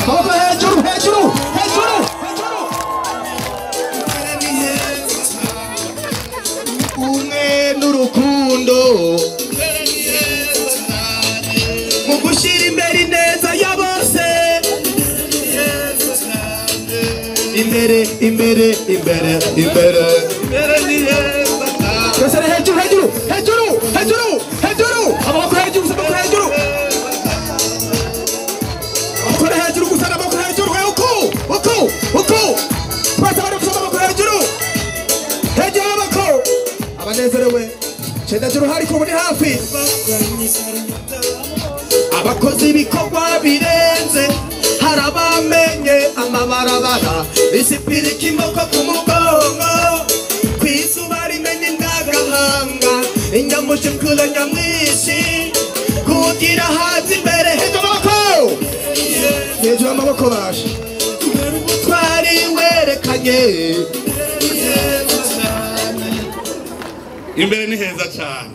Amaboko hejuru, hejuru, hejuru, hejuru. Umwe n'urukundo mu gushyira imbere ineza ya bose. Imbere, imbere, imbere, imbere. Twese hejuru, hejuru, hejuru, hejuru, hejuru. Amaboko hejuru, amaboko hejuru. Amaboko hejuru gusa, amaboko hejuru. Uku, uku, uku. Twese bari gusa amaboko hejuru. Hejuru amaboko. Abanezerewe. Cenda juru hari ko muri hafi. Abakozi ibikorwa birenze harabamenye amabarabara isipirika imoko ku mugongo kwizuba rimena indagahanga inyamushikura nyamwinshi kugira hazi imbere. Hejuru amaboko, hejuru amaboko basha twari werekanye. Imbere ni heza cyane,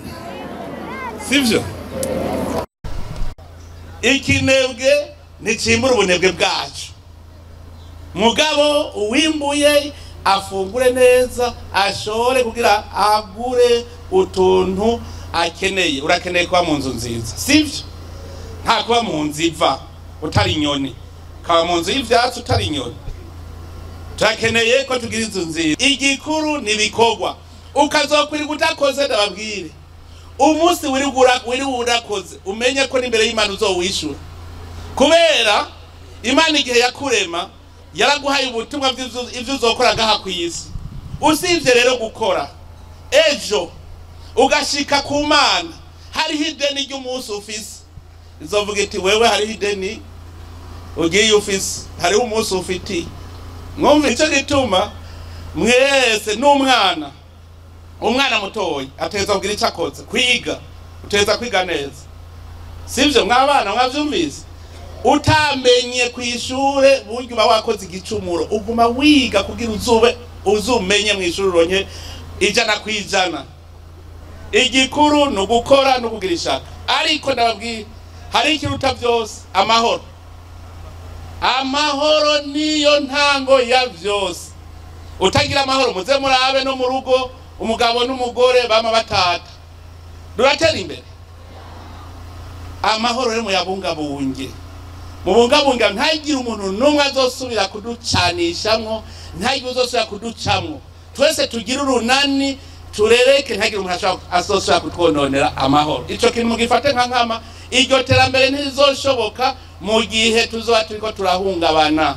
sivyo? Ikinebwe ntikimbura ubunebwe bwacu. Mugabo uwimbuye afungure neza, ashore kugira agure utuntu akeneye. Urakeneye kuba mu nzu nziza, sivyo? Nta kuba mu nzu iva utari inyoni, kaba mu nzu y'ivyatsi utari inyoni. Turakeneye ko tugira inzu nziza. Igikuru ni ibikorwa. Ukazokwirirwa utakoze, ndababwire, umunsi wiri urakoze umenye ko n'imbere y'Imana uzowishura. Kubera Imana igihe yakurema yaraguhaye ubutumwa ivyo uzokora ngaha kw'isi. Usivye rero gukora, ejo ugashika ku Mana hariho ideni ry'umunsi ufise. Izovuga iti wewe hariho ideni ugiye ufise, hariho umunsi ufitiye. Mwumva ico gituma mwese n'umwana, umwana mutoyi ateza kugira icyo akoze, kwiga, uteza kwiga neza, sivyo? Mwabana mwavyumvise? Utamenye kwishure buryo uba wakoze igicumuro, uguma wiga kugira uzube uzumenye mw'ishuri uronke 100%. Igikuru ni ugukora no kugira ishaka. Ariko ndababwira hari ikiruta byose, amahoro. Amahoro niyo ntango ya vyose. Utagira amahoro muze murabe no mu rugo, umugabo n'umugore bama batata, duratera imbere. Amahoro rero muyabungabunge, mubungabunga, ntagire umuntu n'umwe azosubira kuducanishamwo, ntagire uzosubira kuducamwo. Twese tugira urunani turereke, ntagire umuntu azosubira kutwononera amahoro. Ico kintu mugifate nka nkama. Iryo terambere ntirizoshoboka mu gihe tuzoba turiko turahungabana.